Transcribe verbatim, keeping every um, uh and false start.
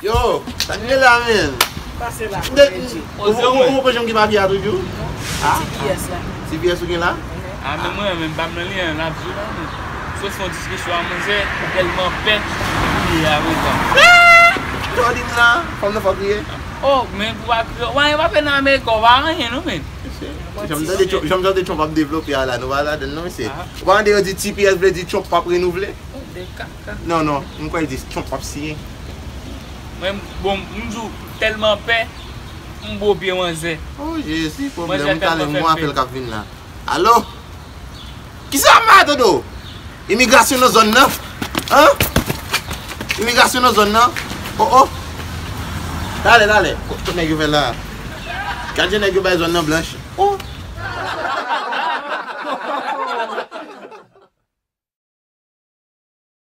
Yo, sa k gen la, menn? Pase la, Reggie. Ou, ou, ou, ou pa janm gen papye a toujou? Ah, T P S la. T P S ou gen la? Ah, men mwen, men m pa nan li, an, n ap jwe la, men. Sot fè yon diskisyon a manzè, ou tèlman pè, ou bliye a, men sa. Sa w di m la, fanm nan fò kriye? Oh, men pou pa kriye, w pa pè nan Amerik, ou pa anyen, non, men. Jan m tande Trump, jan m tande Trump ap devlope a la, nou pa ladann non, mesye. Ou pa tande yo di T P S vle di Trump p ap renouvle? De kaka. Non, non, m kwè l di Trump p ap siyen. Mwen, bon, m di w, tèlman pè, m bo pye manzè. Oh, Jezi, pwoblèm, m tande m gon apèl k ap vin la. Alo? Kisa m pa tande w? Imigrasyon nan zòn nan? An? Imigrasyon nan zòn nan? Oh, oh. Talè, talè. Kot nèg yo fè la? Gad jan nèg yo bay zòn nan blanch. Oh.